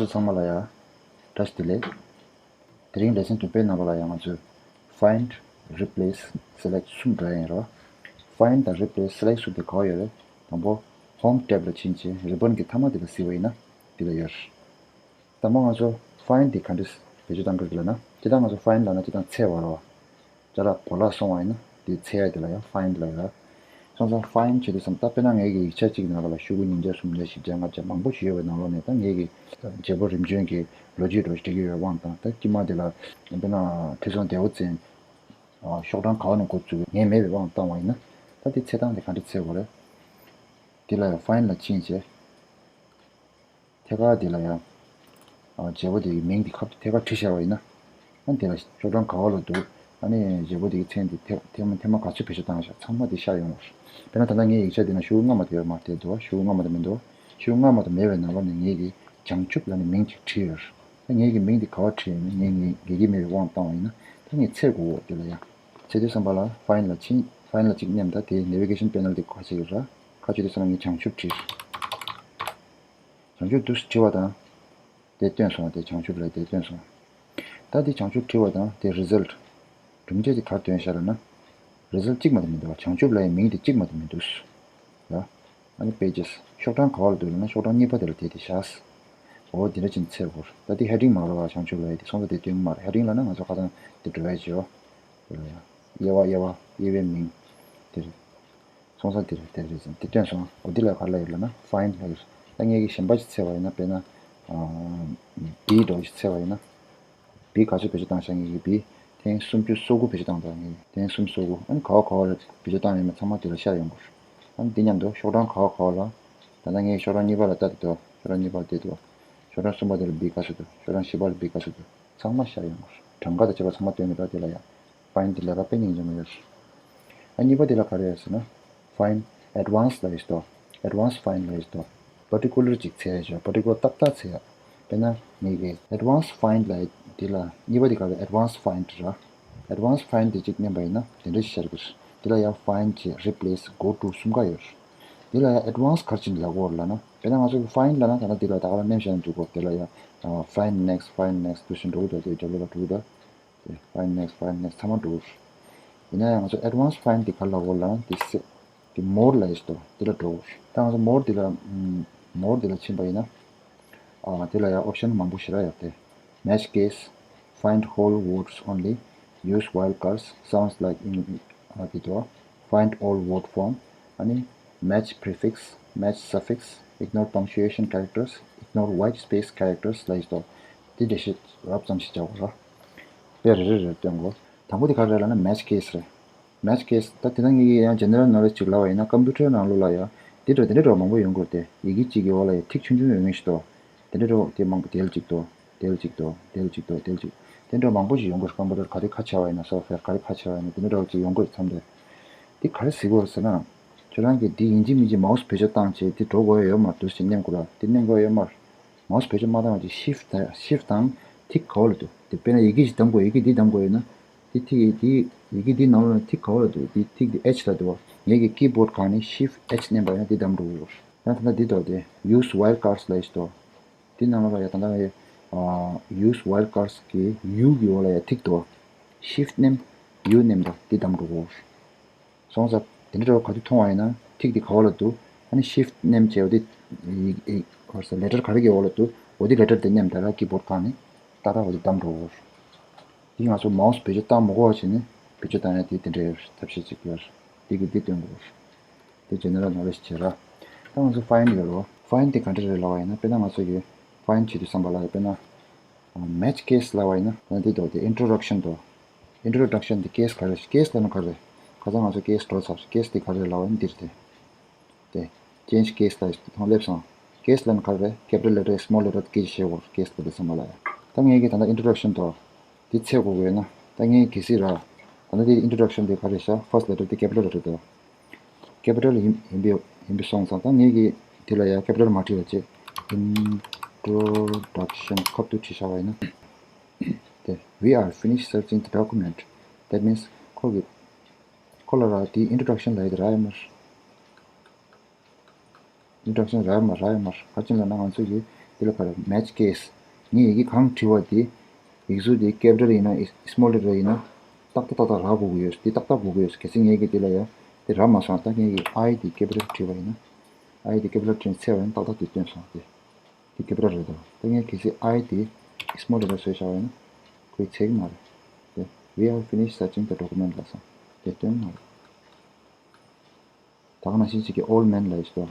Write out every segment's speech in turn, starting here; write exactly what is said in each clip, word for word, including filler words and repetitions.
ཚང་མ་ལ་ཡ་བཀྲ་ཤིས་བདེ་ལེགས། དེ་རིང་ལེ་ཚན་བདུན་པའི་ནང་ལ་ཡང་ང་ཚོས་find, replace, select གསུམ་འདྲ་ཡིན་རོ། Find དང་replace, select གསུམ་དེ་ག་པར་ཡོད་རེད། དང་པོ་Home tab ལ་ཕྱིན་བྱས་ribbon གྱི་མཐའ་མ་དེ་ལ་གཟིགས་པ་ཡིན་ན་དེ་ལ་ཡོད་རེད། དང་པོ་ང་ཚོ་find དེ་ག་འདྲས་བེད་སྤྱོད་གཏང་དགོས་ལབ་ན། སྤྱིར་བཏང་ང་ཚོ་find ལབ་ན་སྤྱིར་བཏང་འཚོལ་བ་རོ། ཅ་ལག་བོར་བརླག་སོང་བ་ཡིན་ན་དེ་འཚོལ་ཡ་དེ་ལ་ཡང་find ལབ་ཡོད། སོང་ཙང་find བྱེད་དུས་ཙམ་ད་དཔེར་ན་ངའི་གི་ཡིག་ཆ་གཅིག་ནང་ལ་ཤོག་གུ་ཉིས་བརྒྱ་སུམ་བརྒྱ་བཞི་བརྒྱ་ལྔ་བརྒྱ་མང་པོ་ཞིག་ཡོད་པའི་ནང་ལོགས་ནས། ད་ངའི་གི་བརྗེ་པོ་རིམ་བྱོན་གྱི་ལོ་རྒྱུས་འདྲ་བོ་ཞིག་འབྲི་གི་ཡོད་པའི་དབང་དང་། ད་དཀྱིལ་མ་དེ་ལ་དཔེར་ན་ཁྲི་སྲོང་ལྡེའུ་བཙན་ཤོག་གྲངས་ག་པ་ནས་འགོ་བཙུགས་པའི་ངས་མེད་པའི་དབང་བཏང་བ་ཡིན་ན། ད་དེ་འཚོལ་སྟངས་དེ་ག་འདྲ་འཚོལ་དགོས་རེད། དེ་ལ་find ལ་ཕྱིན་བྱས། ཐད་ཀར་དེ་ལ་ཡང་། ཨ། བརྗེ་པོ་དེ་གི་མིང་དེ་ཁ་ཐད་ཀར་བྲིས་བཞག་པ་ཡིན་ན། ཨ། དེ་ལ་ཤོག་གྲངས་ག་པ་ལ་འདུག་ཨ་ནི་བརྗེ་པོ་དེ་གི་མཚན་དེ་ཐེ་ཐེངས་མ་ཐེངས་མ་ག་ཚོད་བེད་སྤྱོད་བཏང་བཞག་ཚང་མ་དེ་ཤར་ཡོང་བ་རེད། དཔེར་ན་ད་ལྟ་ངའི་ཡིག་ཆ་དེ་ན་ཤོག་གུ་སྔ་མ་དེ་ཡོད་མ་རེད་དེ་འདུག་ཤོག་གུ་སྔ་མ་དེ་མི་འདུག་ཤོག་གུ་སྔ་མ་དེ་མེད་པའི་ནང་ལོགས་ནས་ངའི་གི་བྱང་ཆུབ་ལབ་ནས་མིང་ཅིག་བྲིས་ཡོད་རེད། ད་ངའི་གི་མིང་དེ་ག་པར་བྲིས་ཡོད་ན། ངས་ངའི་དགེ་རྒན་མེད་པའི་དབང་བཏང་བ་ཡིན་ན། ད་ངས་འཚོལ་དགོས་འོ་དེ་ལ་ཡང་། འཚོལ་དུས་ཙམ་པ་ལ་find ལ་ཕྱིན། Find ལ་གཅིག་མནན། ད་དེ་navigation panel དེ་ཁ་ཕྱེ་གི་ར། ཁ་ཕྱེ་དུས་ཙམ་ལ་ངས་བྱང་ཆུབ་བྲིས། བྱང་ཆུབ་འདུག་སེ་བྲིས་པ་དང་། དེ་བཏོན་སོང་། དེ་བྱང་ཆུབ་ལ་དེ་བཏོན་སོང་། ད་དེ་བྱང་ཆུབ་བྲིས་པ་དང་དེ་result། གྲུབ་འབྲས་དེ་ག་རེ་བཏོན་བཞག་ལབ་ན། result གཅིག་མ་གཏོགས་མི་འདུག་བྱང་ཆུབ་ལབ་ཡའི་མིང་དེ་གཅིག་མ་གཏོགས་མི་འདུག་ཡ། ཨ་ནི་pages། ཤོག་གྲངས་ག་པ་ལ་འདུག་ལབ་ན་ཤོག་གྲངས་གཉིས་པ་དེ་ལ་དེ་དེ་བཞག་འོ་དེ་འདྲ་ཅིག་འཚོལ་དགོས་རེད། ད་དེ་heading མ་རེད་པ། བྱང་ཆུབ་ལབ་ཡ་དེ་སོང་ཙང་དེ་བཏོན་གྱི་མ་རེད། heading ལབ་ན་ང་ཚོ་ཁ་སང་དེ་འགྲོ་ཡ་བྱེད་འོ། དེ་ལ་ཡ། དབྱེ་བ། དབྱེ་བ། དབྱེ་བའི་མིང་། དེ་རེད། སོང་ཙང་དེ་རེད། དེ་རེད། དེ་བཏོན་སོང་། འོ་འདི་ལ་ག་རེ་ལབ་ཡོད་ལབ་ན་find ལབ་ཡོད། ད་ངས་ཀྱི་གཞན་པ་ཞིག་འཚོལ་བ་ཡིན་ན། དཔེར་ན་ཨ་B འདྲ་བོ་ཞིག་འཚོལ་བ་ཡིན་ན། B ག་ཚོད་བེད་སྤྱོད་བཏང་བཞག་ངས་ཀྱི་B ཐེངས་སུམ་ཅུ་སོ་དགུ་བེད་སྤྱོད་བཏང་། ད་ངས་ཐེངས་སུམ་ཅུ་སོ་དགུ། ཨ་ནི་ག་པ་ག་པ་ལ་བེད་སྤྱོད་བཏང་ཡོད་མེད་ཚང་མ་དེ་ལ་ཤར་ཡོང་གི་རེད། ཨ་ནི་འདི་མཉམ་དུ་ཤོག་གྲངས་ག་པ་ག་པ་ལ། ད་ལྟ་ངས་ཤོག་གྲངས་གཉིས་པ་ལ་ལྟ་དེ་འདུག་ཤོག་གྲངས་གཉིས་པ་ལ་དེ་འདུག་ཤོག་གྲངས་གསུམ་པ་དེ་ལ་B ག་ཚོད་འདུག་ཤོག་གྲངས་བཞི་པ་ལ་B ག་ཚོད་འདུག་ཚང་མ་ཤར་ཡོང་བར། གྲངས་ཀ་དང་བཅས་པ་ཚང་མ་སྟོན་གྱི་འདུག་དེ་ལ་ཡང་find དེ་ལས་ཀ་དཔེ་སྙིང་རྗེ་མོ་ཡོད་རེད། ཨ་གཉིས་པ་དེ་ལ་ག་རེ་ཡོད་ཟེར་ན། find advanced ལབ་ཡོད་དོ། advanced find ལབ་ཡོད་དོ། particular ཅིག་འཚོལ་ཡ་བྱས། particular ཏག་ཏག་འཚོལ་ཡ། དཔེར་ན་ངས་ཀྱི་advanced find ལབ་ཡ་དེ་ལ། གཉིས་པ་དེ་ག་རེ། advanced find ར། advanced find དེ་གཅིག་མནན་པ་ཡིན་ན་དེ་འདྲ་ཞིག་ཤར་གྱི་རེད། དེ་ལ་ཡང་find བྱས། replace། go to གསུམ་ཀ་ཡོད་རེད། དེ་ལ་ཡང་advance ག་རེ་བྱས་ནས་ལབ་དགོས་རེད་ལབ་ན། དཔེར་ན་ང་ཚོ་གི་find ལབ་ན་ད་ལྟ་འདི་ལ་ད་ག་རང་མནན་བཞག་ན་འགྲིག་གོ་དེ་ལ་ཡང་find next, find next འདུག་སེ་འགྲོ་གི་འདུག་དེ་རྒྱབ་ལོགས་ལ་འགྲོ་གི་འདུག་དེ་find next, find next ཚང་མ་འགྲོ་གི་རེད། ཡིན་ན་ཡང་ང་ཚོ་advance find དེ་ག་རེ་ལབ་དགོས་རེད་ལབ་ན། དེ་སེ་དེ་more ལབ་ཡས་ཤིག་འདུག་དེ་ལ་འགྲོ་གི་རེད། ད་ང་ཚོ་more དེ་ལ་ཨམ་more དེ་ལ་ཕྱིན་པ་ཡིན་ན། ཨ་དེ་ལ་ཡང་option མང་པོ་ཞེ་དྲག་ཡོད་དེ། match case, find whole words only, use wildcards, sounds like in ཨ་དེ་འདུག find all word form ཨ་ནི་match prefix, match suffix, ignore punctuation characters, ignore white space characters ལབ་ཡས་འདུག་དེ་འདྲ་ཞིག་རོབ་ཙམ་ཞིག་བྱ་དགོས་ར། དཔེ་རེ་རེ་རེ་སྟོན་དགོས། དང་པོ་དེ་ག་རེ་ལབ་ན་match case རེད། match case ད་དེ་ན་ངེད་ཀྱིས་ཡང་general knowledge ཅིག་ལབ་པ་ཡིན་ན། computer ནང་ལོགས་ལ་ཡང་དེ་འདྲ་དེ་འདྲ་འདྲ་མང་པོ་ཡོང་གི་རེད་དེ། ཡི་གེ་གཅིག་གི་འོག་ལ་ཡང་ཐིག་ཆུང་ཆུང་ཡོང་མཁན་ཞིག་འདུག་དེ་འདྲ་འདྲ་དེ་མང་པོ། དེ་ལ་གཅིག་འདུག་དེ་ལ་གཅིག་འདུག་དེ་ལ་གཅིག་འདུག་དེ་ལ་གཅིག་དེ་འདྲ་མང་པོ་ཞིག་ཡོང་གི་རེད། computer ག་དུས་ཁ་ཕྱེ་བ་ཡིན་ན། software ག་དུས་ཁ་ཕྱེ་བ་ཡིན་ན་དེ་འདྲ་འདྲ་ཅིག་ཡོང་གི་རེད། མཚམས་དེ་དེ་ག་རེ་གཟིགས་དགོས་རེད་ཟེར་ན། ཁྱོད་རང་གིས་དེ་ཡིན་གཅིག་མིན་གཅིག་mouse བེད་སྤྱོད་བཏང་བྱས་དེ་འགྲོ་དགོས་ཡ་ཡོད་མ་རེད། འདུག་སེ་མནན་དགོས་ར། དེ་མནན་དགོས་ཡ་ཡོད་མ་རེད། mouse བེད་སྤྱོད་མ་བཏང་བ་ཅིག shift shift དང་ཐིག་ག་པ་ལ་འདུག་དེ་དཔེར་ན་ཡི་གེ་ཞིག་གདམ་དགོས། ཡི་གེ་འདི་གདམ་དགོས་ཡོད་ན། དེ་ཐིག་དེ་ཡི་གེ་འདིའི་ནང་ལོགས་ནས་ཐིག་ག་པ་ལ་འདུག་དེ་ཐིག་དེ་H ལ་འདུག་བ། ངེད་ཀྱི་keyboard སྒང་ནས shift H མནན་པ་ཡིན་ན་དེ་གདམ་འགྲོ་གི་རེད། ཡང་ད་ལྟ་འདི་འདུག་དེ་use wildcards ལབ་ཡས་ཤིག་འདུག་དེ་ནང་ལོགས་ལ་ཡ་ད་ལྟ་ངས་use wildcards གི་U གི་འོག་ལ་ཡ་ཐིག་འདུག shift མནན། U མནན་པ་དེ་གདམ་འགྲོ་གི་རེད། སོང་ཙང་དེ་འདྲ་འདྲ་བོ་ག་དུས་མཐོང་བ་ཡིན་ན་ཐིག་དེ་ག་པ་ལ་འདུག་ཨ་ནི་shift མནན་བྱས་འོ་དེ་ཡི་ཡི་ག་རེ་ཟེར། letter ག་རེ་གི་འོག་ལ་འདུག་འོ་དེ་letter དེ་མནན་ད་ར་keyboard སྒང་ནས་ཏག་ཏག་འོ་དེ་གདམ་འགྲོ་གི་རེད། དེ་ང་ཚོ་mouse བེད་སྤྱོད་བཏང་མ་དགོས་པ་བྱས་ནས་བེད་སྤྱོད་བཏང་ཡ་དེ་དེ་འདྲའི་ཐབས་ཤེས་ཅིག་ཡོད་རེད། དེ་གི་དེ་སྟོན་དགོས་རེད། དེ་general knowledge བྱས་ར། ད་ང་ཚོ་find ཡོད་རེད། find དེ་ག་འདྲ་རེད་ལབ་པ་ཡིན་ན། དཔེར་ན་ང་ཚོ་གི་find བྱེད་དུས་ཙམ་པ་ལ་དཔེར་ན། match case ལབ་པ་ཡིན་ན་ད་འདི་འདུག་དེ་introduction འདུག introduction དེ་case ག་རེ། case ལབ་ན་ག་རེ། ཁ་སང་ང་ཚོ་case འགྲོ་ཚར། case དེ་ག་རེ་ལབ་པ་ཡིན་ན་འདིར་དེ། དེ་change case ལ་ཐོང་སླེབས་སོང་། case ལབ་ན་ག་རེ། capital letter small letter གི་ཤེས་དགོས། case ལབ་དུས་ཙམ་པ་ལ་ཡ། ད་ངས་ཀྱི་ད་ལྟ་introduction འདུག་དེ་འཚོལ་དགོས་ཀྱི་ཡོད་ན། ད་ངས་གལ་སྲིད་ར། ད་ལྟ་དེ་introduction དེ་ག་རེ་ཤག first letter དེ་capital letter འདུག capital ཡིན་ཡིན་པའི་ཡིན་པའི་སོང་ཙང་ད་ངས་ཀྱི་དེ་ལ་ཡ་capital མ་བྲིས་པ་བྱས། introduction ཁ་ཐུག་བྲིས་བཞག་པ་ཡིན་ན། དེ། We are finished searching the document. That means ཁོ་གི་ཁོ་ལ་ར་དེ་introduction ལབ་ཡ་དེ་རག་ཡོད་མ་རེད། introduction རག་ཡོད་མ་རེད། རག་ཡོད་མ་རེད། ག་རེ་བྱས་ལབ་ན་ང་ཚོ་གི་དེ་ལ་ག་རེ། match case ངས་ཡི་གེ་གང་བྲིས་པ་དེ། ཡིག་གཟུགས་དེ་capital ཡིན་ན་small letter ཡིན་ན། ཏག་ཏག་ཏག་ཏག་རག་དགོས་ཀྱི་ཡོད། དེ་ཏག་ཏག་དགོས་ཀྱི་ཡོད། གལ་སྲིད་ངས་ཀྱི་དེ་ལ་ཡ། དེ་རག་མ་སོང་། ད་ངས་ཀྱི་I དེ་capital བྲིས་པ་ཡིན་ན། I དེ་capital བྲིས་ནས་འཚོལ་བ་ཡིན་ན་ཏག་ཏག་དེ་སྟོན་སོང་སྟེ། དེ་capital རེད་དོ། ད་ངས་གལ་སྲིད་I དེ་small letter བཟོས་བཞག་པ་ཡིན་ན། ཁོས་འཚོལ་གྱི་མ་རེད། དེ། We have finished searching the document ལབ་སོང་། དེ་སྟོན་མ་རེད། ད་ག་ནང་བཞིན་གཅིག་གི་old man ལབ་ཡོད་དོ།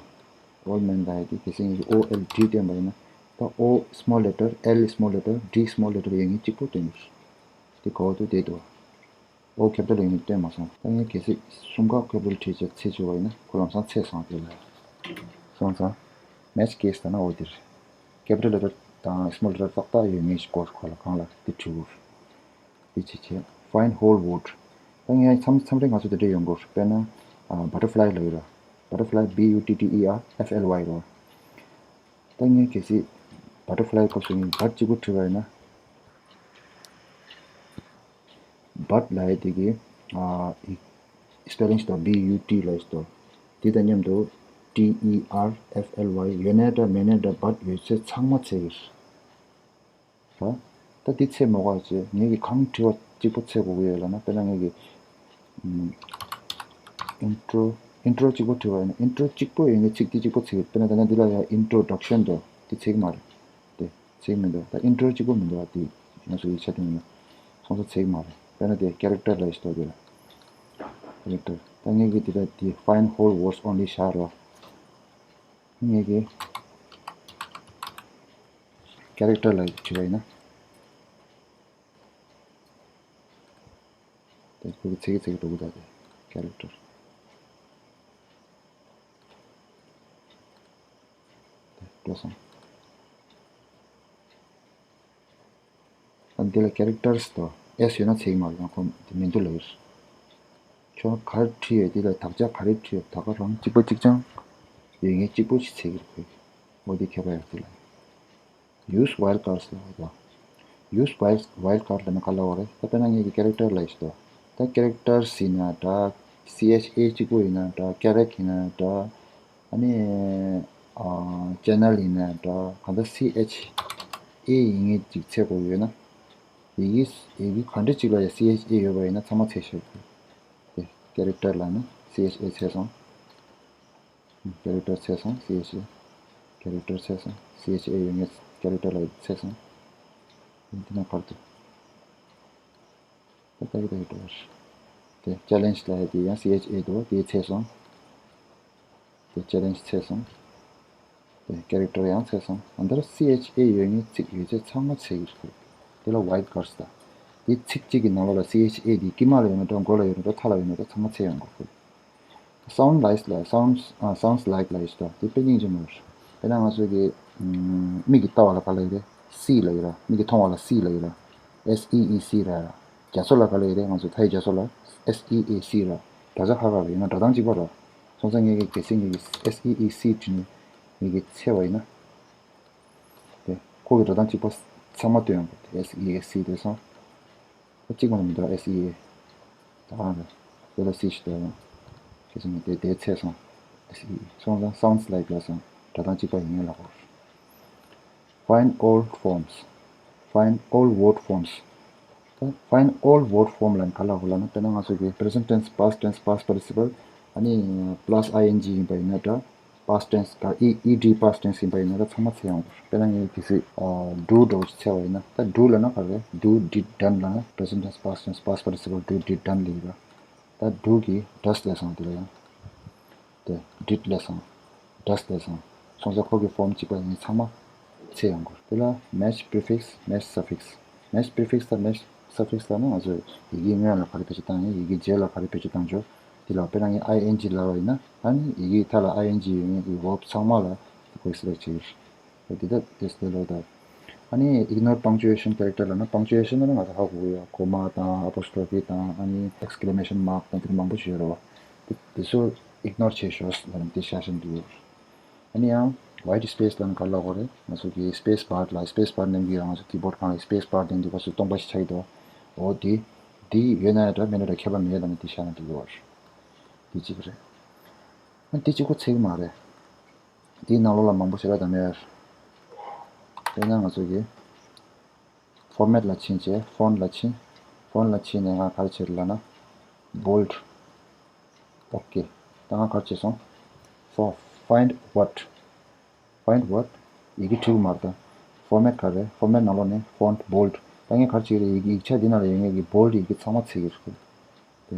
Old man ལབ་ཡ་དེ་གལ་སྲིད་ངས་ཀྱི་O L D སྟོན་པ་ཡིན་ན། ད་O small letter, L small letter, D small letter ཡོད་མཁན་གཅིག་པོ་སྟོན་གྱི་རེད། དེ་གོ་བ་དུ་བསྡད་འདུག། O capital ཡོད་མཁན་སྟོན་མ་སོང་། ད་ངས་གལ་སྲིད་གསུམ་ཀ་capital བྲིས་བྱས་འཚོལ་བྱས་པ་ཡིན་ན་ཁོ་ལམ་སང་འཚོལ་སོང་། དེ་ལ་སོང་ཙང་match case ལབ་ན་འོ་དེ་རེད། Capital letter དང་small letter ཏག་ཏག་ཡོད་མཁན་ཞིག་དགོས། ཁོ་ལ་གང་ལ་དེ་བྲིས་དགོས། དེ་བྱེད་བྱེད། Find whole word. ད་ངས་མཚམས་མཚམས་རེ་ང་ཚོ་དེ་འདྲ་ཡོང་གི་རེད། དཔེར་ན། ཨ། butterfly ལབ་ཡོད་ར། Butterfly, B U T T E R F L Y ར། ད་ངས་གལ་སྲིད་butterfly སྐབས་སུ་ངས་but གཅིག་པོ་བྲིས་པ་ཡིན་ན། But ལབ་ཡ་དེ་གི། ཨ། ཨི་spelling ཞིག་དང་། B U T ལབ་ཡ་ཞིག་དང་། དེ་དང་མཉམ་དུ་T E R F L Y ཡོད་ནའི་འདྲ་མེད་ནའི་འདྲ། but ཡོད་ཚད་ཚང་མ་འཚོལ་གྱི་རེད། ད། ད་འདི་འཚོལ་མ་དགོས་པ་བྱས། ངས་ཀྱི་གང་བྲིས་པ་གཅིག་པོ་འཚོལ་དགོས་ཀྱི་ཡོད་ལབ་ན། དཔེར་ན་ངས་ཀྱི། ཨམ། intro intro གཅིག་པོ་བྲིས་པ་ཡིན་ན། intro གཅིག་པོ་ཡོད་མཁན་ཚིག་དེ་གཅིག་པོ་འཚོལ་གྱི་རེད། དཔེར་ན་ད་ནི་འདི་ལ་ཡ་introduction དོ། དེ་འཚོལ་གྱི་མ་རེད། དེ་འཚོལ་གྱི་མི་འདུག། ད་intro གཅིག་པོ་མི་འདུག་པ། དེ་ང་ཚོ་ཡིག་ཆ་དེ་ཡིན་ན་སོང་ཙང་འཚོལ་གྱི་མ་རེད། དཔེར་ན་དེ་character ལབ་ཡ་ཞིག་འདུག། དེ་ལ་character། ད་ངས་ཀྱི་འདི་ལ་དེ་find whole words only བཞག་རོགས། ངས་ཀྱི་character ལབ་བྲིས་པ་ཡིན་ན། དེ་ཁོ་གི་ཚིག་གི་ཚིག་གི་འགྲོ་གི་འདུག། དེ་character། དེ་འགྲོ་སོང་། ཨ། འདི་ལ་characters དོ། S ཡོད་ན་འཚོལ་གྱི་མ་རེད། ཡང་ཁོ་འདི་མི་འདུག་ལབ་ཡོད། ཁྱོད་ག་རེ་བྲིས་ཡོད། འདི་ལ་དག་ཆ་ག་རེ་བྲིས་ཡོད། ད་ག་རང་གཅིག་པ་གཅིག་རྐྱང་ཡོད་མཁན་གཅིག་པོ་ཞིག་འཚོལ་གྱི་རེད་ཁོས། འོ་དེ་མཁས་པ་ཡག་ཅིག་ལ། Use wildcards ལབ་ཡོད་དོ། Use wild wildcard ལབ་ན་ག་ལབ་པ་རེད། ད་དཔེར་ན་ངས་ཀྱི་character ལབ་ཡ་ཞིག་འདུག། ད་characters ཡིན་ན་འདྲ། C H A གཅིག་པོ་ཡིན་ན་འདྲ། character ཡིན་ན་འདྲ། ཨ་ནི། ཨ། channel ཡིན་ན་འདྲ། གང་ལྟར་C H A ཡིན་མཁན་ཅིག་འཚོལ་དགོས་ཡོད་ན། ཡི་གེ་ཡི་གེ་ག་འདྲ་ཅིག་ལ་ཡང་C H A ཡོད་པ་ཡིན་ན་ཚང་མ་འཚོལ་ཤེས་དགོས། དེ་character ལབ་ན་C H A འཚོལ་སོང་། character འཚོལ་སོང་། C H A character འཚོལ་སོང་། C H A ཡོད་མཁན་character ལ་འཚོལ་སོང་། འདི་ན་བར་དུ། ད་ལྟ་གི་ད་གི་འགྲོ་བར། དེ་challenge ལབ་ཡ་དེ་ཡང་C H A འདུག། དེ་འཚོལ་སོང་། དེ་challenge འཚོལ་སོང་། དེ་character ཡང་འཚོལ་སོང་། ཨ། འདིར་C H A ཡོད་མཁན་ཚིག་ཡོད་ཚད་ཚང་མ་འཚོལ་གྱི་རེད། དེ་ལ་wildcards ལབ། དེ་ཚིག་གཅིག་གི་ནང་ལོགས་ལ་C H A དེ་དཀྱིལ་མ་ལ་ཡོད་ན་འདྲ། མགོ་ལ་ཡོད་ན་འདྲ། མཐའ་ལ་ཡོད་ན་འདྲ། ཚང་མ་འཚོལ་ཡོང་དགོས་རེད། Sound like ལ། sounds ཨ། sounds like ལབ་ཡོད་ཤག། དེ་དཔེ་སྙིང་རྗེ་མོ་རེད། དཔེར་ན་ང་ཚོ་གི། ཨམ། མིག་གིས་ལྟ་བ་ལ་ག་ལབ་ཡོད་རེད། See ལབ་ཡོད་ར། མིག་གིས་མཐོང་བ་ལ་see ལབ་ཡོད་ར། S E E C ར། རྒྱ་མཚོ་ལ་ག་ལབ་ཡོད་རེད། ང་ཚོ་ཐའི་རྒྱ་མཚོ་ལ་S E A C ར། སྒྲ་ཆ་ཁ་ཁ་རེད། ཡིན་ན་སྒྲ་གདངས་གཅིག་པ་ར། སོང་ཙང་ངས་ཀྱི་གལ་སྲིད་ངས་ཀྱི་S E E C བྲིས་ནས་ངས་ཀྱི་འཚོལ་བ་ཡིན་ན། དེ་ཁོ་གི་སྒྲ་གདངས་གཅིག་པ་ཚང་མ་སྟོན་ཡོང་གི། S E A C དེ་སོང་། ད་གཅིག་མ་མི་འདུག། S E A ད་གང་རེད། དེ་ལ་C ཞིག་སྟོན་ཡོང་། དེ་སོང་དེ་དེ་འཚོལ་སོང་། S E A སོང་ཙང་sounds like ལ་སོང་། སྒྲ་གདངས་གཅིག་པ་ཡིན་ངེས་ལ་གོ། Find all forms. Find all word forms. ད་find all word form ལ་ག་ལ་གོ་ལབ་ན། དཔེར་ན་ང་ཚོ་གི་present tense, past tense, past participle ཨ་ནི་plus I N G ཡིན་པ་ཡིན་ན་འདྲ། past tense ག ed past tense ཡིན་པ་ཡིན་ན་འདྲ། ཚང་མ་འཚོལ་ཡོང་གི་རེད། དཔེར་ན་ངས་གལ་སྲིད་ཨ། do འདྲ་བོ་ཞིག་འཚོལ་བ་ཡིན་ན། ད་do ལབ་ན་ག་རེ་རེད། do, did, done ལབ་ན་present tense, past tense, past participle, do, did, done ལབ་ཡོད་ར། ད་do གི་does ལབ་སོང་། དེ་ལ་ཡང་། དེ་did ལབ་སོང་། does ལབ་སོང་། སོང་ཙང་ཁོ་གི་form གཅིག་པ་ཡིན་ཚང་མ་འཚོལ་ཡོང་དགོས། དེ་ལ་match prefix, match suffix. Match prefix དང་match suffix ལབ་ན་ང་ཚོས་ཡི་གེ་སྔོན་ལ་ག་རེ་བེད་སྤྱོད་བཏང་ཡོད། ཡི་གེ་རྗེས་ལ་ག་རེ་བེད་སྤྱོད་བཏང་ཆོག། དེ་ལ་དཔེར་ན་ངས I N G ལབ་པ་ཡིན་ན། ཨ་ནི་ཡི་གེའི་མཐའ་ལ་I N G ཡོད་མཁན་གྱི་verb ཚང་མ་ལ་ཁོས་select བྱེད་ཀྱི་རེད། འདི་ལྟར་དེ་སྟེ་ལོ་ད། ཨ་ནི་ignore punctuation character ལབ་ན། punctuation ལབ་ན་ང་ཚོ་ཧ་གོ་གི་ཡོད། comma དང་apostrophe དང་ཨ་ནི་exclamation mark དང་དེ་འདྲ་མང་པོ་ཞིག་ཡོད་རེད་བ། དེ་དེ་ཚོ་ignore བྱེད་ཤོག་ལབ་ནས་དེ་བཞག་བཞིན་འདུག། ཨ་ནི་ཡང་white space ལབ་ན་ག་ལ་གོ་རེད། ང་ཚོ་གི་space bar ལ། space bar མནན་གྱི་ཡོད། ང་ཚོ་keyboard སྒང་ལ་space bar མནན་དུས་སྐབས་སུ་སྟོང་པ་ཞིག་ཆགས་ཀྱི་འདུག། འོ་དེ་དེ་ཡོད་ན་ཡང་འདྲ་མེད་ན་འདྲ་ཁྱད་པར་མེད་ལབ་ནས་དེ་བཞག་ན་འགྲིག་གི་རེད། དེ་གཅིག་རེད། ཨ་དེ་གཅིག་པོ་ཚད་ཀྱི་མ་རེད། དེའི་ནང་ལོགས་ལ་མང་པོ་ཞེ་དྲག་དམ་ཡོད། དཔེར་ན་ང་ཚོ་གི་ format ལ་ཕྱིན་བྱས་font ལ་ཕྱིན། font ལ་ཕྱིན་ནས་ང་ག་རེ་བྱེད་ལབ་ན་bold. ཨོ་ཀེ། ད་ང་ག་རེ་བྱས་སོང་། for find word. find word. ཡི་གེ་འབྲི་དགོས་མ་རེད་ད། format ག་རེ། format ནང་ལོགས་ནས་font bold. ད་ངས་ག་རེ་བྱེད་ཀྱི་རེད། ཡི་གེ་ཡིག་ཆ་འདི་ནང་ལ་ཡོད་མཁན་གྱི་bold ཡི་གེ་ཚང་མ་འཚོལ་གྱི་རེད།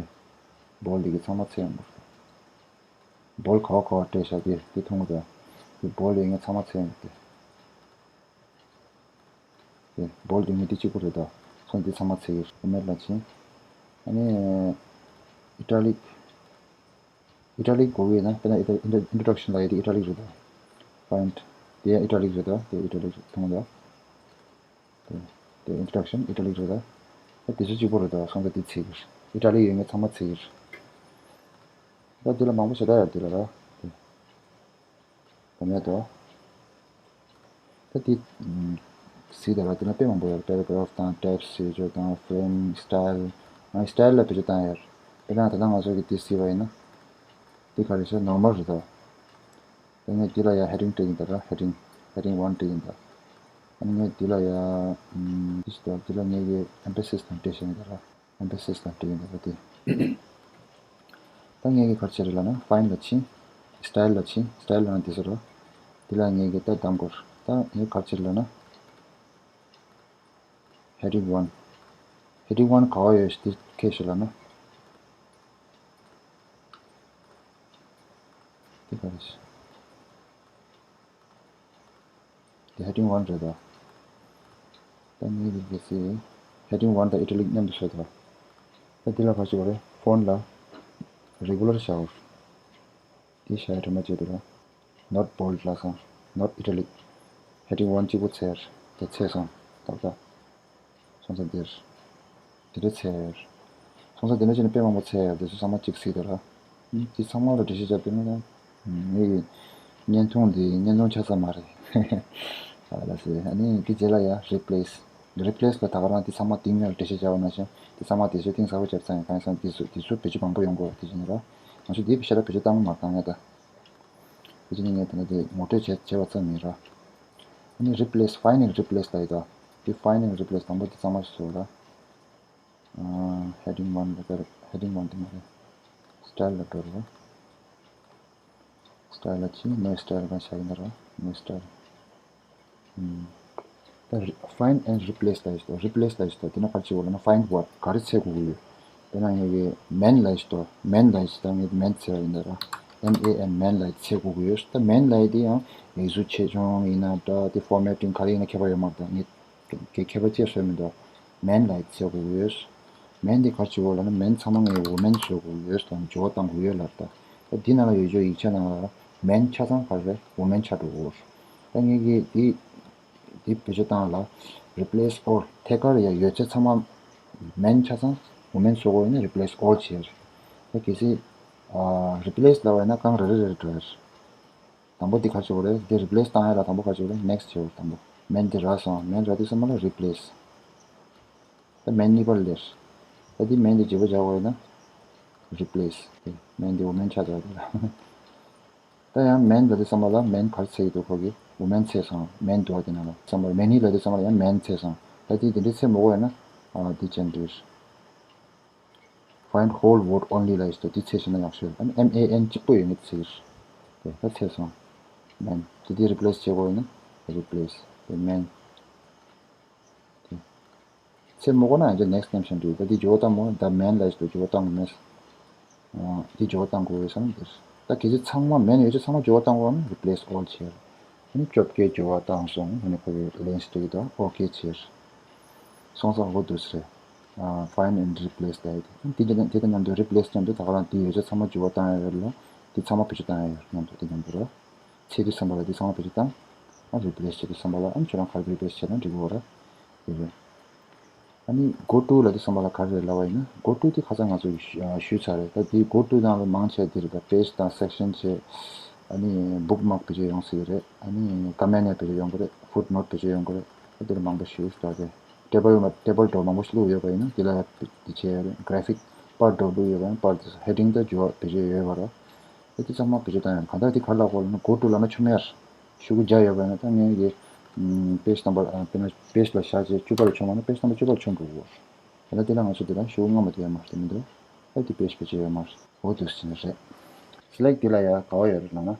དེ་bold ཡི་གེ་ཚང་མ་འཚོལ་ཡོང་གི་རེད། bold ག་བ་ག་བ་སྤྲད་བཞག་དེ་དེ་མཐོང་གི་འདུག་དེ་bold ཡོད་མཁན་ཚང་མ་འཚོལ་ཡོང་གི་རེད། དེ་bold ཡོད་མཁན་དེ་གཅིག་པོ་རེད་ད། སོང་དེ་ཚང་མ་འཚོལ་གྱི་རེད། format ལ་ཕྱིན། ཨ་ནི་italic italic དགོས་ཀྱི་ཡོད་ན། དཔེར་ན་introduction ལ་ཡོད་དེ་italic རེད་ད། find དེ་ཡང་italic རེད་ད། དེ་italic མཐོང་གི་འདུག་དེ་introduction italic རེད་ད། ཨ་དེ་ཚོ་གཅིག་པོ་རེད་ད། སོང་ཙང་དེ་འཚོལ་གྱི་རེད། italic ཡོད་མཁན་ཚང་མ་འཚོལ་གྱི་རེད། ད་དེ་ལ་མང་པོ་ཞེ་དྲག་ཡོད་དེ་ལ་ད། དེ་ད་མེད་དོ། ད་དེ་གཟིགས་དང་ལ་དེ་ལ་དཔེ་མང་པོ་ཡོད། paragraph དང་tabs ཟེར་ཆོག་དང་frame style། ང་style ལ་བེད་སྤྱོད་བཏང་ཡོད། དཔེར་ན་ད་ལྟ་ང་ཚོ་གི་དེ་གཟིགས་པ་ཡིན་ན། དེ་ག་རེ་ཟེར་normal རེད་དོ། དེ་ནས་འདི་ལ་ཡ་heading སྤྲད་ཡིན་ད་ར། heading heading one སྤྲད་ཡིན་ད། ཨ་ནི་ངས་འདི་ལ་ཡ་ཨམ་འདི་ཞིག་ད། འདི་ལ་ངས་ཀྱི་emphasis དང་སྤྲད་ཤེས་ཡིན་ད་ར། emphasis དང་སྤྲད་ཡིན་ད་ར་དེ། ད་ངས་ཀྱི་ག་རེ་བྱས་རེད་ལབ་ན་find ལ་ཕྱིན། style ལ་ཕྱིན། style ལབ་ན་འདི་ཚོ་ར། འདི་ལ་ངས་ཀྱི་ད་གདམ་དགོས། ད་ངས་ག་རེ་བྱས་རེད་ལབ་ན། heading one heading one ག་བ་ཡོད་ཞིག་དེ་ཁྱེར་ཤོག་ལབ་ན། དེ་ག་རེ་ཞིག་དེ་heading one རེད་ད། ད་ངས་དེ་ག་སི་heading one དང་italic མཉམ་དུ་བཟོས་ད། ད་འདི་ལ་ག་ཞིག་བ་རེད། font ལ་regular བྱའོ། དེ་བྱ་ཡ་དྲི་མ་བྱེད་དུ་ར། not bold ལ་སོང་། not italic heading one གཅིག་པོ་འཚོལ། དེ་འཚོལ་སོང་། ཏག་ཏག་སོང་ཙང་འདིར། དེ་འདྲ་འཚོལ། སོང་ཙང་དེ་འདྲ་བྱས་ནས་དཔེ་མང་པོ་འཚོལ། དེ་ཚོ་ཚང་མ་གཅིག་གཟིགས་དུ་ར། དེ་ཚང་མ་ལ་འགྲེལ་བཤད་བརྒྱབ་དུས་ན་ཡང་། ངའི་བརྙན་ཐུང་འདི་བརྙན་ཐུང་ཆ་ཚང་མ་རེད། ཨ་ལ་སེ། ཨ་ནི་དེ་རྗེས་ལ་ཡ་replace replace ལ་ད་ག་རང་དེ་ཚང་མ་གཏིང་ནས་འགྲེལ་བཤད་བརྒྱབ་པ་ནང་བཞིན་དེ་ཚང་མ་དེ་ཚོ་གཏིང་ཟབ་པོ་བརྒྱབ་ཚར་ཡིན། གང་ཡིན་ཟེར་ན་དེ་ཚོ་དེ་ཚོ་བེད་སྤྱོད་མང་པོ་ཡོང་གི་རེད། དེ་བྱས་ནས་ར། ང་ཚོ་དེའི་ཕྱིར་ར་བེད་སྤྱོད་བཏང་མ་བཏང་ཡ་ད། དེ་བྱས་ནས་ངས་ད་ལྟ་དེ་ངོ་སྤྲོད་བྱས་བྱས་པ་ཙམ་ཡིན་ར། ཨ་ནི་replace find and replace ལ་ཡོད་དོ། དེ་find and replace དང་པོ་དེ་གཙང་མ་ཞིག་བཟོ་ར། ཨ། heading one ལ་ད་heading one དེ་མ་རེད། style ལ་འགྲོ་ར། style ལ་ཕྱིན། མའི་style གང་བྱ་ཡིན་ད་ར། མའི་style། ཨུམ། ད་re- find and replace ལ་ཡོད་དོ། replace ལ་ཡོད་དོ། དེ་ན་ག་རེ་བྱེད་དགོས་ལབ་ན་find word ག་རེ་འཚོལ་དགོས་ཀྱི་ཡོད། དེ་ན་ངས་ཀྱི་man ལ་ཡོད་དོ། man ལ་ཡོད་དོ། ངས་man འཚོལ་བ་ཡིན་ད་ར། M A N man ལ་འཚོལ་དགོས་ཀྱི་ཡོད། ད་man ལ་ཡོད་དེ་ཡང་ཡིག་གཟུགས་ཆེ་ཆུང་ཡིན་ན་འདྲ། དེ་formatting ག་རེ་ཡིན་ན་ཁྱད་པར་ཡོད་མ་རེད། ད་ངས་ཀྱི་ཁྱད་པར་ཅི་བཟོས་མི་འདུག man ལ་འཚོལ་དགོས་ཡོད། man འདི་ག་རེ་བྱེད་དགོས་ལབ་ན་man ཚང་མ་ངས་woman བཟོ་དགོས་ཡོད་དང་འགྱུར་བ་གཏང་དགོས་ཡོད་ལབ། ད་ད་འདི་ནང་ལ་ཡོད་ཆོག་ཡིག་ཆ་ནང་ལ་man ཆ་ཚང་ག་རེ་རེད། woman ཆགས་འགྲོ་གི་ཡོད། ད་ངས་ཀྱི་འདི་འདི་བེད་སྤྱོད་བཏང་ལ་replace all ཐད་ཀར་ཡ་ཡོད་ཚད་ཚང་མ་man ཆ་ཚང་woman བཟོ་དགོས་ཡོད་ན་replace all བྱས་རེད། ད་གལ་སྲིད་ཨ་replace ལབ་པ་ཡིན་ན་རྐང་རེ་རེ་རེ་རེ་འགྲོ་ཡ་རེད། དང་པོ་འདི་ག་རེ་བྱེད་དགོས་རེད། འདི་replace བཏང་ཡ་ལ་དང་པོ་ག་རེ་བྱེད་དགོས་རེད། next བྱེད་དགོས་རེད། དང་པོ་man འདི་རག་སོང་། man རག་དུས་ཙམ་པ་ལ་replace། ད་man གཉིས་པ་སླེབས། ད་འདི་man འདི་བརྗེ་པོ་བྱ་དགོས་ཡོད་ན་replace། དེ་man འདི་woman ཆགས་ཚར་དེ་ལ། ད་ཡང་man རག་དུས་ཙམ་པ་ལ་man ག་རེ་འཚོལ་གྱི་འདུག་ཁོ་གིས་woman འཚོལ་སོང་། man འདུག་བ་དེ་ནང་ལ་ཙམ་པ་ལ་man གཉིས་རག་དུས་ཙམ་པ་ལ་ཡང་man འཚོལ་སོང་། ད་འདི་འདི་འདྲའི་འཚོལ་མི་དགོས་ཡོད་ན་ཨ་འདི་ཅན་འདིར། Find whole word only ལ་ཡིས་དོ་དེ་འཚོལ་ཤེས་ན་ཡག་ཤོས། ཨ་ནི་M A N གཅིག་པོ་ཡོད་ནི་ཚིག་རེད། དེ་ད་འཚོལ་སོང་། man དེ་དེ་replace བྱེད་དགོས་ཡིན་ན་replace དེ་man དེ་འཚོལ་མི་དགོས་ན་ཡང་ཅིག་next ནམ་ཞིག་འགྲིག་ད་དེ་འགྱུར་བ་གཏང་དགོས། ད་man ལ་ཡིས་དོ་འགྱུར་བ་གཏང་དགོས་མེད། དེ་འགྱུར་བ་གཏང་དགོས་ཡོད་བསམ་དེ་རེད། ད་གལ་སྲིད་ཚང་མ་man ཡོད་ཚད་ཚང་མ་འགྱུར་བ་གཏང་དགོས་ན་replace all བྱེད། ཨ་ནི་བཅོ་བརྒྱད་འགྱུར་བ་བཏང་སོང་། ཨ་ནི་ཁོ་གི་ལན་སྤྲད་དོ་OK བྱས། སོང་ཙང་འོ་འདུག་སེ་རེད། Find and replace ལ་ཡིན། དེ་དང་དེ་དང་མཉམ་དུ་replace མཉམ་དུ་ད་ག་རང་དེ་ཡོད་ཚད་ཚང་མ་འགྱུར་བ་བཏང་ཡ་ཡོད་ལ། དེ་ཚང་མ་བེད་སྤྱོད་བཏང་ཡ་ཡོད་མཉམ་དུ་དེ་མཉམ་དུ་རེད། ཚེ་དུས་བསམ་པ་ལ་དེ་ཚང་མ་བེད་སྤྱོད་བཏང་། ཨ་replace བྱེད་དུས་བསམ་པ་ལ་ཨ་ཁྱོད་རང་ག་རེ་replace བྱས་ན་འགྲིག་གི་རེད། དེ་རེད། ཨ་ནི་go to ལ་དེ་བསམ་པ་ལ་ག་རེ་རེད་ལབ་པ་ཡིན་ན། go to དེ་ཁ་སང་ང་ཚོ་ཞུས་ཚར་རེད། ད་དེ་go to ནང་ལ་མང་ཆེ་དེ་རེད། ད་page དང་section བྱས། ཨ་ནི་bookmark བེད་སྤྱོད་ཡོང་སྲིད་ཀྱི་རེད། ཨ་ནི་comment ཡང་བེད་སྤྱོད་ཡོང་གི་རེད། footnote བེད་སྤྱོད་ཡོང་གི་རེད། ད་དེ་ལ་མང་པོ་ཞུས་ཚར་རེད། table མ་table འདྲ་མང་པོ་ཞིག་བླུགས་ཡོད་པ་ཡིན་ན་དེ་ལ་ཡང་དེ་བྱས་ཡོད་རེད། graphic པར་འདྲ་བླུགས་ཡོད་པ་ཡིན་ན་པར་དེ་heading དང་འགྱུར་བ་བེད་སྤྱོད་ཡོད་པ་རེད། ཨ་དེ་ཚང་མ་བེད་སྤྱོད་བཏང་ཡོད། གང་ལྟར་དེ་ག་རེ་ལབ་དགོས་ལབ་ན་go to ལབ་ན་ཆོ་མེད་ཡར། ཤོག་གུ་བརྒྱ་ཡོད་པ་ཡིན་ན་ད་ངས་ཀྱི་page number དཔེར་ན་ པེ་ཇི་ལ་བཞག་བྱས་བཅུ་པར་བྱུང་བ་ན་པེ་ཇི་ནམ་བར་བཅུ་པར་བྱུང་འགྲོ་གི་ཡོད། ད་ལྟ་འདི་ལ་ང་ཚོ་འདི་ལ་ཤོག་བུ་སྔ་མ་དེ་ཡོད་མ་རེད་མི་འདུག་ཨ་དེ་པེ་ཇི་བེད་སྤྱོད་ཡོད་མ་རེད། འོ་འདུག་ཟེར་ནི་རེད། སི་ལེག་འདི་ལ་ཡ་ག་བ་ཡོད་རེད་ལབ་ན།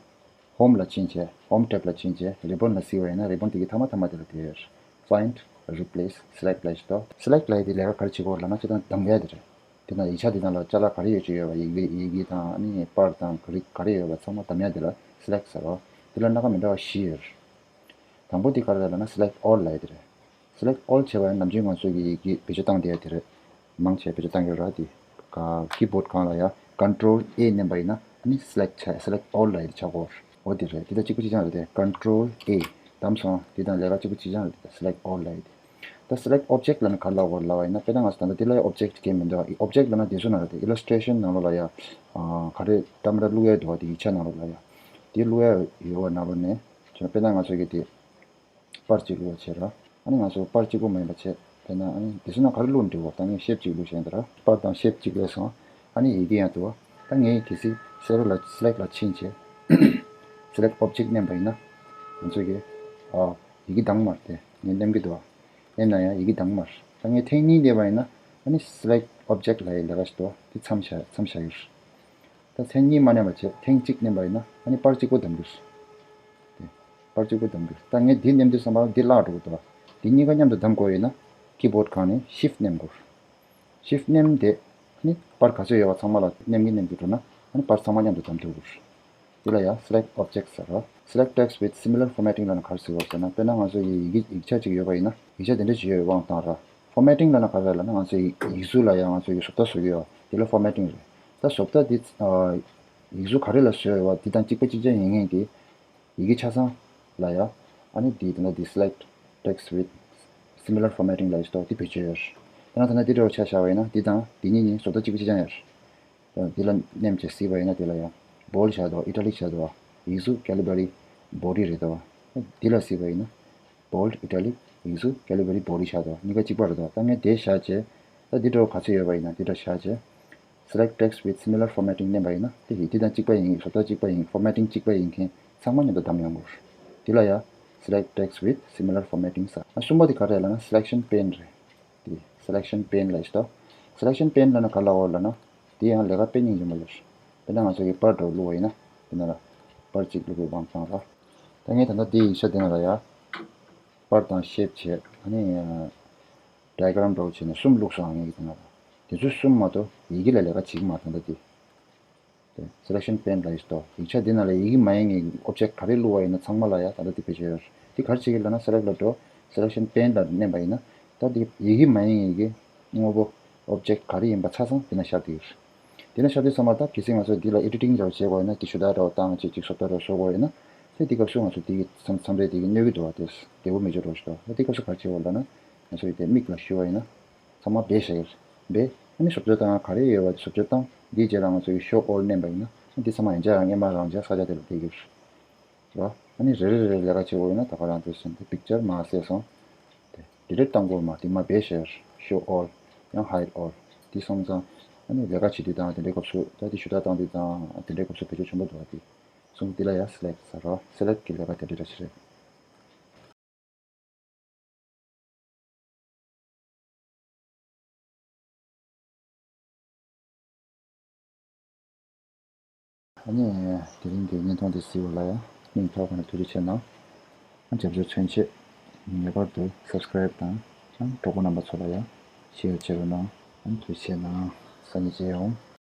ཧོམ་ལ་ཕྱིན་བྱས་ཧོམ་ཊེབ་ལ་ཕྱིན་བྱས་རི་བོན་ལ་བརྩིས་པ་ཡིན་ན་རི་བོན་དེ་གི་མཐའ་མ་མཐའ་མ་དེ་ལ་དེ་ཡོད་རེད། Find, Replace, Select ལབ་ཞིག་འདུག་སི་ལེག་ལབ་ཡ་དེ་ལས་ཀ་ག་རེ་བྱེད་དགོས་ལབ་ན་སྤྱིར་བཏང་གདམ་ཡ་དེ་རེད། དེ་ན་ཡིག་ཆ་དེ་ནང་ལ་ཅ་ལག་ག་རེ་ཡོད་ཀྱི་ཡོད་པ་ཡི་གེ་ཡི་གེ་དང་ཨ་ནི་པར་དང་རིགས་ག་རེ་ཡོད་པ་ཚང་མ་གདམ་ཡ་དེ་ལ་སི་ལེག་ཟེར་རོ། དེ་ལ་སྣ་ཁ་མི་འདྲ་བ་བཞི་ཡོད་རེད། དང་པོ་དེ་ག་རེ་རེད་ལབ་ན་Select All ལབ་ཡ་དེ་རེད། Select All བྱས་པ་ཡང་ནམ་རྒྱུན་ང་ཚོ་གི་ཡི་གེ་བེད་སྤྱོད་བཏང་བསྡད་ཡ་དེ་རེད། མང་ཆེ་བེད་སྤྱོད་བཏང་གི་རེད་དེ། ཀི་བྷོཌ་སྒང་ལ་ཡ་Control A མནན་པ་ཡིན་ན་ཨ་ནི་Select བྱས་Select All ལབ་ཡ་དེ་ཆགས་ཀྱི་ཡོད་རེད། འོ་དེ་རེད། དེ་དང་གཅིག་པ་གཅིག་རྐྱང་རེད་དེ། Control A བདམས་སོང་། དེ་དང་ལས་ཀ་གཅིག་པ་གཅིག་རྐྱང་རེད་དེ། Select All ལབ་ཡ་དེ། ད་Select Object ལབ་ན་ག་རེ་ལབ་དགོས་ལབ་པ་ཡིན་ན་དཔེར་ན་ང་ཚོ་ད་ལྟ་འདི་ལ་ཡ་Object གང་ཡང་མི་འདུག Object ལབ་ན་དེ་ཚོ་ནང་རེད་དེ། Illustration ནང་ལོགས་ལ་ཡ་ག་རེ་ཀེ་མེ་ར་བླུག་ཡ་འདུག་བ་དེ་ཡིག་ཆ་ནང་ལོགས་ལ་ཡ་དེ་བླུག་ཡ་ཡོད་པ་ནང་ལོགས་ནས་བྱས་ན་དཔེར་ན་ང་ཚོ་གི་དེ། པར་གཅིག་བླུགས་པ་བྱས་ར། ཨ་ནི་ང་ཚོ་པར་གཅིག་པོ་མ་ཡིན་པ་བྱས། དཔེར་ན་ཨ་ནི་དེ་ཚོ་ནང་ག་རེ་བླུགས་འདྲི་བ། ད་ངས་ཤེབ་གཅིག་བླུགས་བཞག་ཡིན་ད་ར། པར་དང་ཤེབ་གཅིག་སླེབས་སོང་། ཨ་ནི་ཡི་གེ་ཡང་འདུག་བ། ད་ངས་གལ་སྲིད་སེ་ལེག་ལ་སེ་ལེག་ལ་ཕྱིན་བྱས། སེ་ལེག་ཨོབ་ཇེག་མནན་པ་ཡིན་ན། ང་ཚོ་གི་ཨ་ཡི་གེ་དྭངས་མ་རེད་དེ། ངས་མནན་གྱི་འདུག་བ། མནན་ན་ཡང་ཡི་གེ་དྭངས་མ་རེད། ད་ངས་ཐེངས་གཉིས་བསྡད་པ་ཡིན་ན། ཨ་ནི་སེ་ལེག་ཨོབ་ཇེག་ལབ་ཡའི་ལས་ཀ་ཞིག་འདུག་བ། དེ་མཚམས་བཞག་མཚམས་བཞག་གི་རེད། ད་ཐེངས་གཉིས་མ་མནན་པ་བྱས། ཐེངས་གཅིག་མནན་པ་ཡིན་ན་ཨ་ནི་པར་གཅིག་པོ་བདམས་རྒྱུ་རེད། དེ་པར་གཅིག་པོ་བདམས་རྒྱུ་རེད། ད་ངས་འདི་མནན་དུས་ཙམ་པ་འདི་བརླག་འགྲོ་གི་འདུག་བ། འདི་གཉིས་ཀ་མཉམ་དུ་བདམས་དགོས་ཡིན་ན་ཀི་བྷོཌ་སྒང་ནས་ཤིཕ་མནན་དགོས་རེད། ཤིཕ་མནན་ཏེ་ཨ་ནི་པར་ག་ཚོད་ཡོད་པ་ཚང་མ་ལ་མནན་གྱིན་མནན་གྱིན་འགྲོ་ན་ཨ་ནི་པར་ཚང་མ་མཉམ་དུ་བདམས་ཐུབ་ཀྱི་རེད། འདི་ལ་ཡང་སེ་ལེག་ཨོབ་ཇེག་ཟེར་རོ། Select Text with Similar Formatting ལབ་ན་ག་རེ་ཟེར་བ་ཟེར་ན། དཔེར་ན་ང་ཚོ་ཡི་ཡི་གེ་ཡིག་ཆ་གཅིག་ཡོད་པ་ཡིན་ན་ཡིག་ཆ་དེ་འདྲ་ཅིག་ཡོད་པའི་དབང་བཏང་ར། ཕོར་མེ་ཊིང་ལབ་ན་ག་རེ་རེད་ལབ་ན་ང་ཚོ་ཡི་ཡིག་གཟུགས་ལ་ཡང་ང་ཚོ་ཡི་བཟོ་ལྟ་བཟོ་གི་ཡོད། དེ་ལ་ཕོར་མེ་ཊིང་རེད། ད་བཟོ་ལྟ་འདི་ཨ་ཡིག་གཟུགས་ག་རེ་ལ་བཟོས་ཡོད་པ་འདི་དང་གཅིག་པ་གཅིག་རྐྱང་ཡིན་མཁན་གྱི་ཡི་གེ་ཆ་ཚང་ལ་ཡང་ཨ་ནི་འདི་དེ་ན་འདི་Select Text with Similar Formatting ལབ་ཡོད་དོ། འདི་བེད་སྤྱོད་ཡོད་རེད། ད་ན་ད་ན་འདི་འདྲ་བོ་ཆ་བཞག་པ་ཡིན་ན་འདི་དང་འདི་གཉིས་གཉིས་བཟོ་ལྟ་གཅིག་པ་གཅིག་རྐྱང་ཡོད་རེད། འདི་ལ་མནན་བྱས་གཟིགས་པ་ཡིན་ན་འདི་ལ་ཡང་བྷོལ་ཌི་བཞག་འདུག་ཨི་ཊ་ལིག་བཞག་འདུག་ཡིག་གཟུགས་ཀེ་ལི་བྷ་རི་བྷོ་ཌི་རེད་འདུག་འདི་ལ་གཟིགས་པ་ཡིན་ན་བྷོལ་ཌི་ཨི་ཊ་ལིག་ཡིག་གཟུགས་ཀེ་ལི་བྷ་རི་བྷོ་ཌི་བཞག་འདུག་གཉིས་ཀ་གཅིག་པ་རེད་འདུག་ད་ངས་དེ་བཞག་བྱས། ད་འདི་འདྲ་བོ་ག་ཚོད་ཡོད་པ་ཡིན་ན་འདི་འདྲ་བཞག་བྱས། Select Text with Similar Formatting མནན་པ་ཡིན་ན་དེ་ཡིན། འདི་དང་གཅིག་པ་ཡིན། བཟོ་ལྟ་གཅིག་པ་ཡིན། ཕོར་མེ་ཊིང་གཅིག་པ་ཡིན་མཁན་ཚང་མ་མཉམ་དུ་བདམས་ཡོང་གི་རེད། འདི་ལ་ཡང་Select Text with Similar Formatting ཟེར། ཨ་གསུམ་པ་དེ་ག་རེ་རེད་ལབ་ན་Selection Pane རེད། དེ་Selection Pane ལབ་ཡོད་དོ། Selection Pane ལབ་ན་ག་ལབ་དགོས་ལབ་ན། དེ་ཡང་ལས་ཀ་དཔེ་སྙིང་རྗེ་མོ་ཡོད་རེད། དཔེར་ན་ང་ཚོ་གི་པར་འདྲ་བོ་བླུགས་པ་ཡིན་ན། དེ་ན་ལ་པར་གཅིག་བླུགས་པའི་དབང་བཏང་ར། ད་ངས་ད་ལྟ་དེའི་ཡིག་ཆ་དེ་ན་ལ་ཡ། པར་དང་ཤེབ་བྱས། ཨ་ནི་ཌའི་གྷི་རམ་འདྲ་བོ་བྱས་ནས་གསུམ་བླུགས་སོང་། ངས་དེ་ན་ལ། དེ་ཚོ་གསུམ་མ་གཏོགས་ཡི་གེ་ལ་ལས་ཀ་བྱེད་ཀྱི་མ་རེད་ད་ལྟ་དེ། དེ་Selection Pane ལབ་ཡོད་དོ། ཡིག་ཆ་འདི་ནང་ལ་ཡི་གེ་མ་ཡིན་པའི་ཨོབ་ཇེག་ག་རེ་བླུགས་པ་ཡིན་ན་ཚང་མ་ལ་ཡ་ད་ལྟ་དེ་བེད་སྤྱོད་ཡོད་རེད། དེ་ག་རེ་བྱེད་ཀྱི་ལབ་ན་Select ལ་འགྲོ། Selection Pane ལ་མནན་པ་ཡིན་ན་ད་དེ་ཡི་གེ་མ་ཡིན་པའི་དངོས་པོ་ཨོབ་ཇེག་ག་རེ་ཡིན་པ་ཆ་ཚང་དེ་ན་ཤར་གྱི་ཡོད་རེད། དེ་ན་ཤར་དུས་ཙམ་པ་ད་གལ་སྲིད་ང་ཚོ་འདི་ལ་ཨེ་ཌི་ཊིང་འདྲ་བོ་བྱེད་དགོས་ཡིན་ན་དེ་ཞུ་དག་འདྲ་བོ་བཏང་བྱས་ཅིག་བཟོ་ལྟ་འདྲ་བོ་བཟོ་དགོས་ཡིན་ན། དེ་དེ་སྐབས་སུ་ང་ཚོ་དེ་གི་མཚམས་མཚམས་རེ་དེ་གི་གནོད་ཀྱི་འདུག་བ། དེ་བདེ་པོ་མི་འཇུག་འགྲོ་ཞིག་འདུག་དེ་སྐབས་སུ་ག་རེ་བྱེད་དགོས་ལབ་ན། ང་ཚོ་ཡི་དེ་མིག་ལ་ཞུ་བ་ཡིན་ན། ཚང་མ་སྦས་བཞག་ཡོད་རེད། སྦས། ཨ་ནི་ཞོགས་ཇ་དང་ག་རེ་ཡོད་པ་ཞོགས་ཇ་བཏང་། འདིའི་རྗེས་ལ་ང་ཚོ་ཡི་ཤོ་ཨོལ་མནན་པ་ཡིན་ན། ཨ་འདི་ཚང་མ་ཡང་བསྐྱར་ཡང་སྔོན་མ་རང་འཇགས་ས་ཆ་དེ་ལ་སླེབས་ཀྱི་རེད། རེད་བ། ཨ་ནི་རེ་རེ་རེ་རེ་ལས་ཀ་བྱེད་དགོས་ཡོད་ན་ད་ག་རང་དུ་ཕྱིན་ཏེ་པིག་ཅར་མར་བསད་སོང་། དེ་ཌི་ལིཊ་བཏང་དགོས་མ་དེ་མ་སྦས་བཞག་ཡོད་རེད། ཤོ་ཨོལ། ཡང་ཧའིཌ་ཨོལ། དེ་སོང་ཙང་། ཨ་ནི་ལས་ཀ་བྱེད་དུས་དང་དེ་འདྲའི་སྐབས་སུ་ད་དེ་ཞུ་དག་བཏང་དུས་དང་དེ་འདྲའི་སྐབས་སུ་བེད་སྤྱོད་ཆེན་པོ་འདུག་བ། དེ་སོང་འདི་ལ་ཡང་སེ་ལེག་ཟེར་རོ། སེ་ལེག་གི་ལས་ཀ་དེ་འདྲ་འདྲ་ཞིག་རེད། ཨ་ནི་དེ་རིང་གི་བརྙན་ཐུང་འདི་གཟིགས་པ་ལ་ཡང་སྙིང་ཐག་པ་ནས་ཐུགས་རྗེ་ཆེ་གནང་། རྒྱབ་སྐྱོར་མཚོན་ཆེད་ངེས་པར་དུ་སབ་སི་ཀ་རེབ་དང་ཡང་གྲོགས་པོ་རྣམ་པ་ཚོ་ལ་ཡང་ཤེར་བྱེད་རོགས་གནང་། ཐུགས་རྗེ་ཆེ་གནང་། སང་ཉིན་མཇལ་ཡོང་།